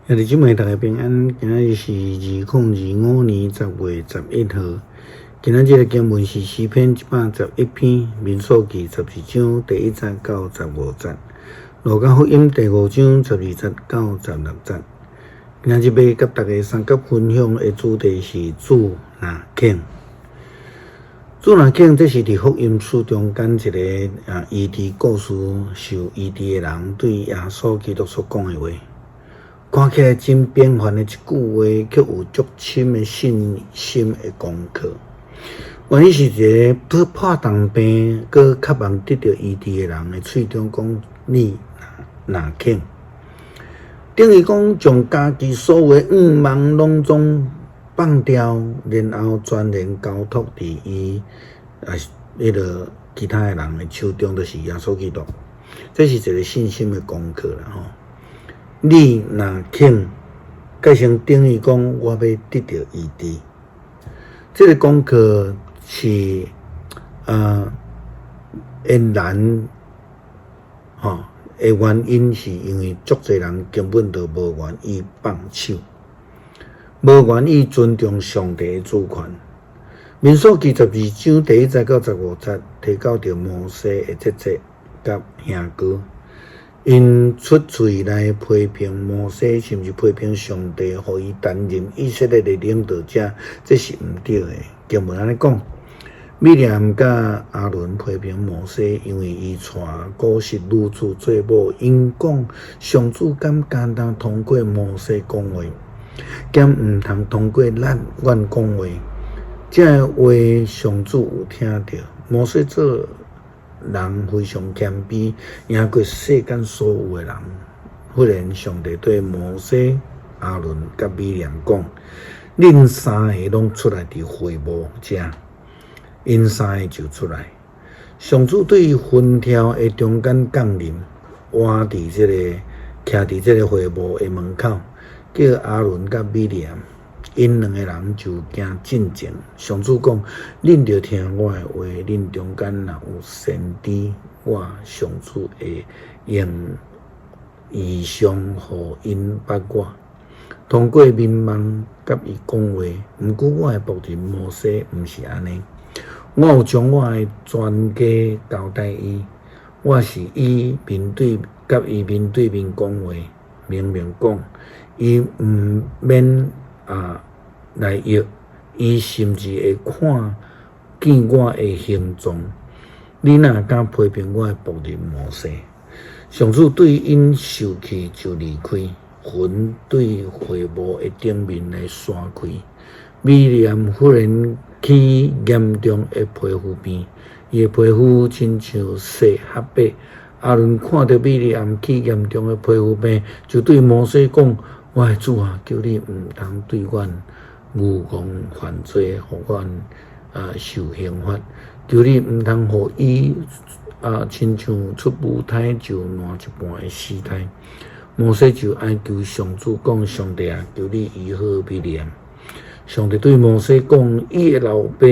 兄弟姊妹，大家平安。今仔日是2025年10月11號。今仔日的經文是詩篇111篇，民數記12章第1節到15節，路加福音第5章12節到16節。今仔日欲佮大家相佮分享的主題是主若肯。主若肯，這是佇福音書中間一个醫治故事，受醫治的人對耶穌基督所講的話。看起來真平凡的一句話，卻有足深的信心的功課。原因是一个破重病，閣渴望得著醫治的人的喙中講：你若肯，等於講將家己所有的願望攏總放掉，然後全然交託佇伊彼个其他的人的手中，就是耶穌基督。這是一个信心的功課啦吼。你若肯，改成等於講我欲得著醫治。這个功課是會難吼的原因，是因為足濟人根本就無願意放手，無願意尊重上帝的主權。民數記12章第1節到15節提到著摩西的姐姐佮兄哥。𪜶出喙來批評摩西，甚至批評上帝，予伊擔任以色列的領導者，這是毋對的。經文按呢講，米利暗佮亞倫批評摩西，因為伊娶古實女子做某。𪜶講，上主敢干焦通過摩西講話，敢毋通通過咱阮講話？這話上主有聽著。摩西做人非常謙卑，贏過世間所有的人。忽然，上帝對摩西、亞倫佮米利暗講：恁三个攏出來佇會幕遮。𪜶三个就出來。上主對雲柱的中間降臨，倚佇這個徛佇這個會幕的門口，叫亞倫佮米利暗。𪜶兩个人就行進前。上主講：恁著聽我的話，恁中間若有先知，我上主會用異象予𪜶捌我，通過眠夢佮伊講話。毋過我的僕人摩西毋是按呢，我有將我的全計交代伊，我是以面對佮伊面對面講話，明明講，伊毋免來約，伊甚至會看見我的形狀。你哪敢批評我的僕人摩西？上主對𪜶受氣就離開，雲對會幕的頂面來散開。米利暗忽然起嚴重的皮膚病，伊的皮膚親像雪礐白。亞倫看著米利暗起嚴重的皮膚病，就對摩西講：我的主啊，求你毋通對阮愚戇犯罪，予阮受刑罰。求你毋通予伊親像出母胎就爛一半的死胎。摩西就哀求上主講：上帝啊，求你醫好米利暗。上帝對摩西講：伊的老爸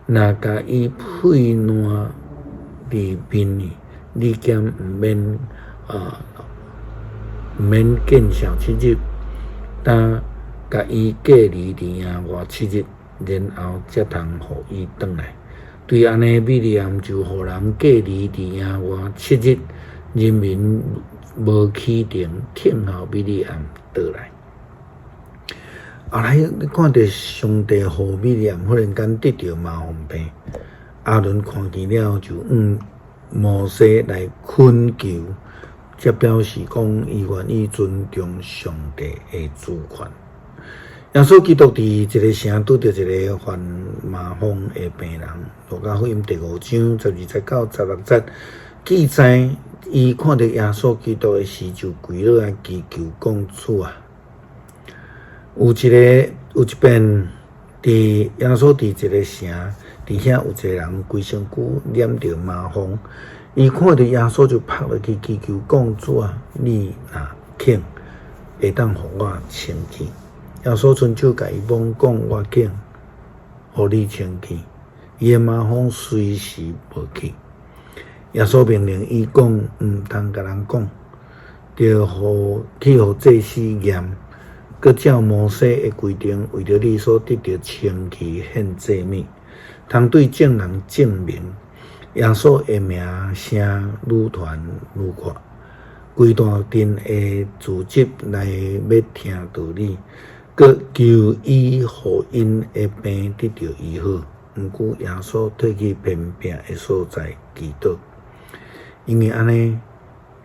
若共伊屁爛佇面裡，你敢毋免見笑七日，當共伊隔離佇營外七日，然後才通予伊轉來。對按呢，米利暗就予人隔離佇營外七日，人民無起程等候米利暗倒來。後來你看著上帝予米利暗忽然間得著麻風病，亞倫看見了就向摩西來懇求，這表示講伊願意尊重上帝的主權。耶穌基督佇一个城拄著一个患麻風的病人，路加福音第5章12節到16節記載，伊看著耶穌基督的時，就跪落來祈求講：主啊，有一遍，佇耶穌佇一个城，佇遐有一个人規身軀染著麻風，伊看著耶穌就拍落去祈求講：主啊，你若肯，會當予我清氣。耶穌伸手共伊摸講：我肯，予你清氣。伊的麻風隨時無去。耶穌命令伊講：毋通共人講，著予去予祭司驗。閣照摩西的規定，為著你所得著清氣獻祭物，通對眾人證明耶穌的名聲愈傳愈闊。規大陣的聚集來欲聽道理，閣求伊予𪜶的病得著醫好。毋過耶穌退去偏僻的所在祈禱，因為按呢，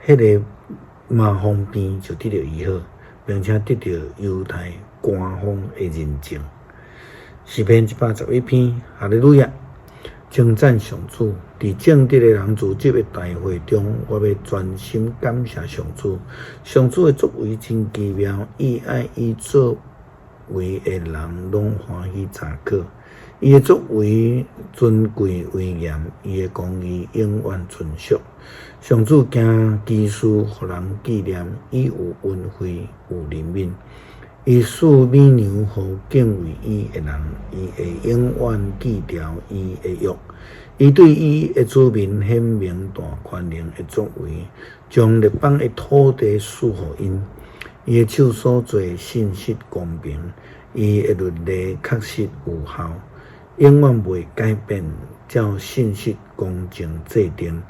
彼個麻風病就得著醫好，並且得著猶太官方的認證。詩篇111篇，哈利路亞！稱讚上主，佇正直的人聚集的大會中，我欲專心感謝上主。上主的作為真奇妙，伊愛伊作為的人攏歡喜查考。伊的作為尊貴威嚴，伊的公義永遠存續。上主行奇事，予人紀念，伊有恩惠，有憐憫。伊賜美糧予敬畏伊的人，伊會永遠記牢伊的約。伊對伊的子民顯明大權能的作為，將列邦的土地賜予𪜶。伊的手所做信實公平，伊的律例確實有效，永遠袂改變，照信實公正制定。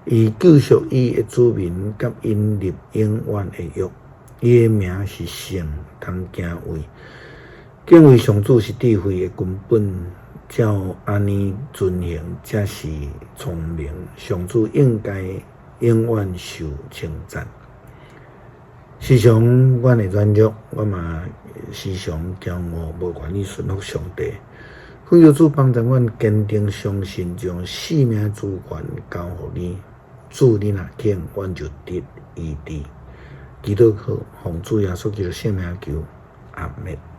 伊救贖伊的子民，佮𪜶立永遠的約。伊的名是聖，通敬畏。敬畏上主是智慧的根本，照按呢遵行才是聰明。上主應該永遠受稱讚。時常阮會軟弱，我嘛時常驕傲，無願意順服上帝。懇求主幫助阮堅定相信，將性命主權交予你。主，你若肯，阮就得醫治。祈禱奉主耶穌基督聖名求，阿們。